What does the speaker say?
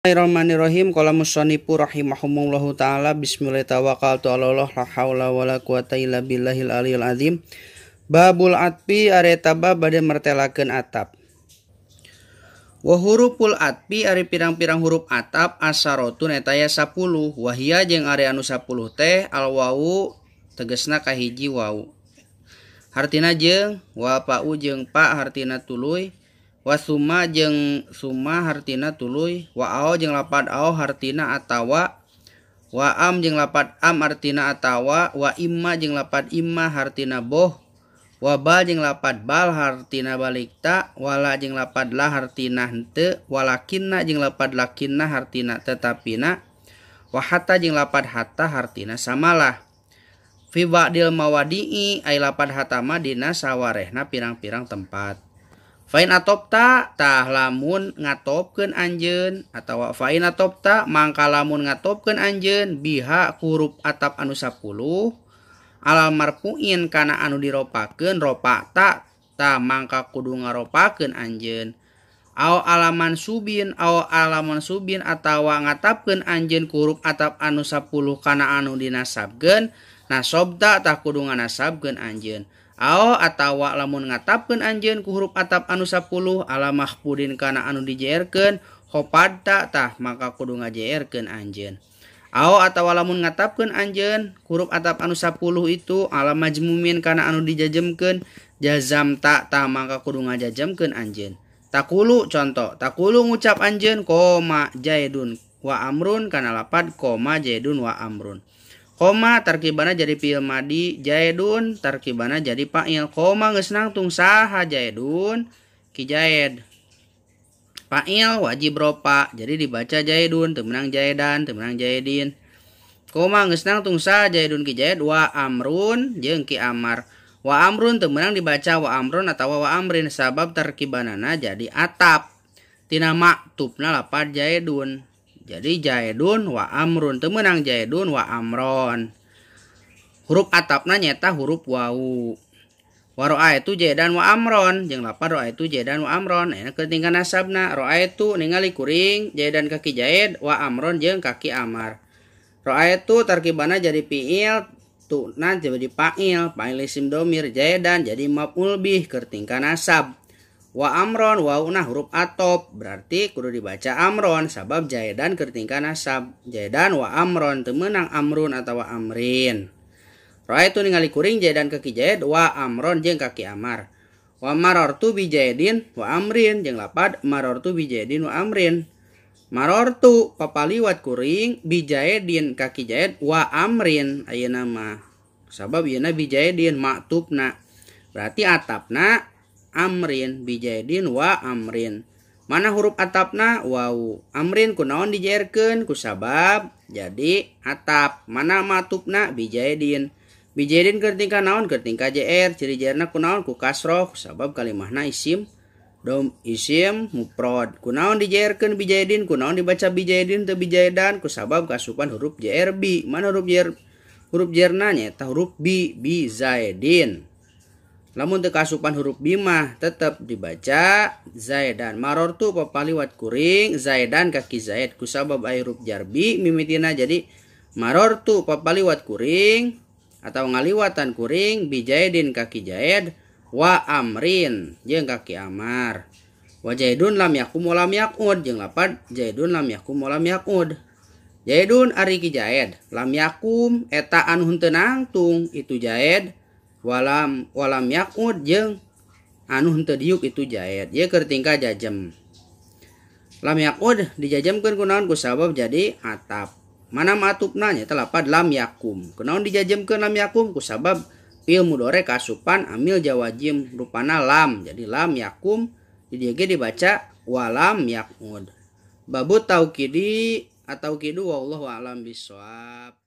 Bismillahirrahmanirrahim. Qala musannifur rahimahumullahu taala bismillah tawakkaltu ala Allah la haula wala quwata illa billahil aliyil azim. Babul atfi ari eta bab bade mertelakeun atap. Wa huruful atfi ari pirang-pirang huruf atap asarotun eta aya 10. Wahia jeung ari anu 10 teh al wawu tegesna kahiji wawu. Hartina jeung wa pa'u jeung pa hartina tuluy. Wa summa jeung summa hartina tuluy, wa ao jeung lapad ao hartina atawa, wa am jeung lapad am artina atawa, wa imma jeung lapad imma hartina boh, wa bal jeung lapad bal hartina balikta, wala jeung lapad la hartina henteu, walakinna jeung lapad lakinna hartina tetapina, wa hatta jeung lapad hatta hartina samalah. Fi ba'dil mawadi'i ai lapad hatta mah dina sawarehna pirang-pirang tempat. Fain atopta tah lamun ngatopkeun anjeun atawa fain atopta mangka lamun ngatopkeun anjeun biha huruf atap anu 10 alal marfuin kana anu diropakeun ropa ta tah mangka kudu ngaropakeun anjeun aw alaman subin aw alaman subin atawa ngatapkeun anjeun huruf atap anu 10 kana anu dinasabkeun nasobta tah kudu nganasabkeun anjeun. Ao atawa lamun ngatapkeun anjeun ku huruf atap anu 10 ala mahpudin kana anu dijeerkeun khopadta tah maka kudu ngajeerkeun anjeun. Ao atawa lamun ngatapkeun anjeun ku huruf atap anu 10 itu ala majmumin kana anu dijajemkeun jazamta tah maka kudu ngajajemkeun anjeun. Takulu contoh takulu ngucap anjeun koma jaidun wa amrun kana lapad koma jaidun wa amrun. Koma tarkibana jadi fi'il madi jaidun tarkibana jadi fa'il. Koma geus nangtung saha jaidun ki jaid. Fa'il wajib ropa jadi dibaca jaidun teu meunang jaidan teu meunang jaidin. Koma geus nangtung saha jaidun ki jaid wa amrun jeung ki amar. Wa amrun teu meunang dibaca wa amrun atawa wa amrin sabab tarkibanana jadi atap. Tina maktubna lapad jaidun. Jadi jaidun wa amrun teu meunang jaidun wa amron. Huruf atapna nyeta huruf wawu. Wa ra'aitu jaidan wa amron jeung lapad ra'aitu jaidan wa amron. Ayeuna keur tingkah nasabna ra'aitu ningali kuring jaidan ka ki jaid wa amron jeung ka ki amar. Ra'aitu tarkibana jadi fi'il tuna jadi fa'il, fa'il isim domir jaidan jadi maf'ul bih keur tingkah nasab. Wa amron wauna huruf atop berarti kudu dibaca amron sabab jaidan keur tingkah nasab. Jaidan wa amron teu meunang amrun atawa amrin. Ra'aitu ningali kuring jaidan ka ki jaid wa amron jeung ka ki amar. Wa marartu bi jaidin wa amrin jeung lapad marartu bi jaidin wa amrin. Marartu papaliwat kuring bi jaidin ka ki jaid wa amrin ayeuna mah. Sabab ieuna bi jaidin maktubna. Berarti atapna amrin bijaidin wa amrin. Mana huruf atapna wawu. Amrin kunaon dijeerkeun ku sabab jadi atap. Mana matubna bijaidin. Bijaidin keur tingkah naon keur tingkah jeer. Ciri jeerna kunaon ku kasroh sabab kalimahna isim dom isim mufrad. Kunaon dijeerkeun bijaidin kunaon dibaca bijaidin teu bijaidan ku sabab kasupan huruf jeer bi. Mana huruf jeer? Huruf jeerna nyaeta huruf bi bizaidin. Lamun teu kasupan huruf bi mah tetep dibaca zaidan. Marortu papaliwat kuring zaidan ka ki zaid ku sabab aya huruf jar bi mimitina jadi marortu papaliwat kuring atau ngaliwatan kuring bi jaidin ka ki jaid wa amrin jeung ka ki amar. Wa jaidun lam yakum wa lam yaqud jeung lapad jaidun lam yakum wa lam yaqud. Jaidun ari ki jaid lam yakum eta anu henteu nangtung itu jaid. Walam walam yaqud jeung anu henteu diuk itu jaid. Ieu keur tingkah jajem. Lam yaqud dijajemkeun kunaon ku sabab jadi atap. Mana matubna nyaeta lapad lam yakum. Kunaon dijajemkeun lam yakum ku sabab fi'il mudhari kasupan amil jawajim rupana lam. Jadi lam yakum di dieu ge dibaca walam yaqud. Babu taukidi atau kidu wallahu a'lam bissawab.